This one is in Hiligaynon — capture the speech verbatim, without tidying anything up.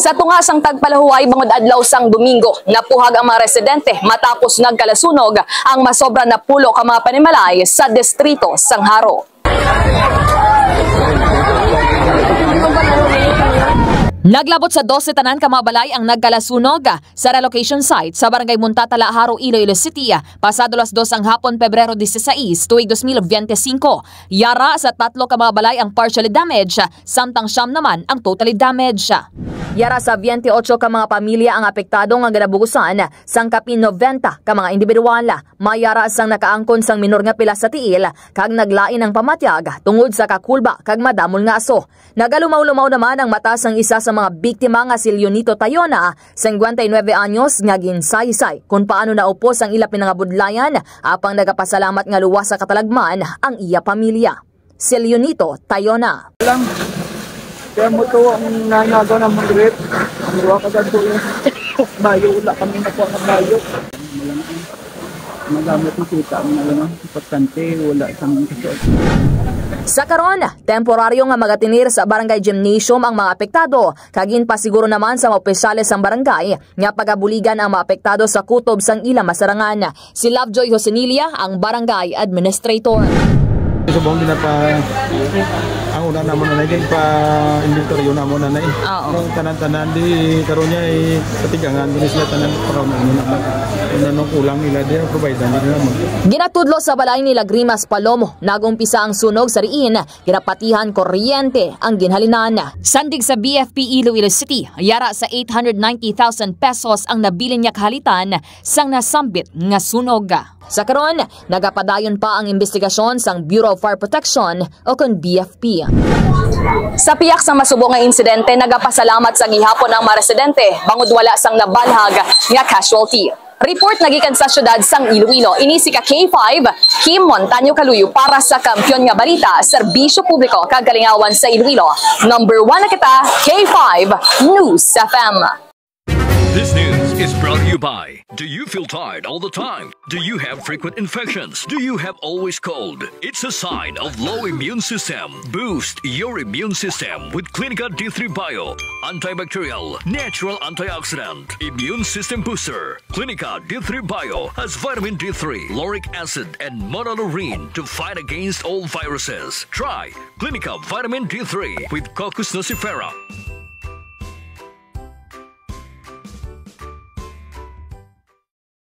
Sa tunga sang tagpalahuway bangod adlaw sang Domingo, napuhag ang mga residente matapos nagkalasunog ang masobra napulo ka mga panimalay sa distrito sang Jaro. Naglabot sa dose tanan ka mga balay ang nagkalasunog sa relocation site sa Barangay Muntatala, Jaro, Iloilo City, pasado las dos ang hapon, Pebrero dieciséis, tuig dos mil biyente singko. Yara sa tatlo ka mga balay ang partially damaged, samtang siyam naman ang totally damaged. Yara sa biyente otso ka mga pamilya ang apektado nga ginabugusan sang kapin noventa ka mga individual. May yara sang nakaangkon sang minor nga pilas sa tiil kag naglain ang pamatyag tungod sa kakulba kag madamol nga aso. Nagalumaw-lumaw naman ang mata sang isa sa mga biktima nga si Leonito Tayona, singkwenta y nuebe anyos, nga ginsaysay kon paano naupos ang ila pinangabudlayan, apang nagapasalamat nga luwas sa katalagman ang iya pamilya. Si Leonito Tayona. Lang. Kaya mo to ang nanyaga ng mag-rip. Ang duha ka ganito yung bayo, wala kami nakuha ng bayo. Magamit ang kita ang, ano, importante, wala sang kasuot. Sa karon, temporaryo nga magatinir sa Barangay Gymnasium ang mga apektado, kag ginpasiguro naman sa mga opisyales sang barangay nga pagabuligan ang mga apektado sa kutob sang ila masarangan. Si Lovejoy Josenilla, ang barangay administrator. Subong ginapa, ang una namo na, ginpa-inventory namo na, eh. Oo. Ang tanan-tanan di karon niya, eh, patigangan din sila tanan, para ano naman. Kung anong kulang nila, di, provide nila naman. Ginatudlo sa balay ni Lagrimas Palomo, nag-umpisa ang sunog sa diin ginapatihan kuryente ang ginhalinan. Sandig sa B F P Iloilo City, yara sa eight hundred ninety thousand pesos ang nabilin niya kahalitan sang nasambit nga sunog. Sa karon, nagapadayon pa ang imbestigasyon sang Bureau of Fire Protection o kon B F P. Sa piyak sa masubo nga insidente, nagapasalamat sa gihapon ang mga residente bangod wala sang nabalhag nga casualty. Report nagikan sa siyudad sang Iloilo. Ini si ka K five, Kim Montaño Kaluyo para sa Kampiyon nga Balita, Serbisyo Publiko kag Kalingawan sa Iloilo. Number one na kita, K five News F M. This news is brought to you by, do you feel tired all the time? Do you have frequent infections? Do you have always cold? It's a sign of low immune system. Boost your immune system with Clinica D three Bio. Antibacterial, natural antioxidant, immune system booster. Clinica D three Bio has vitamin D three, lauric acid, and monolaurin to fight against all viruses. Try Clinica Vitamin D three with Cocos nucifera.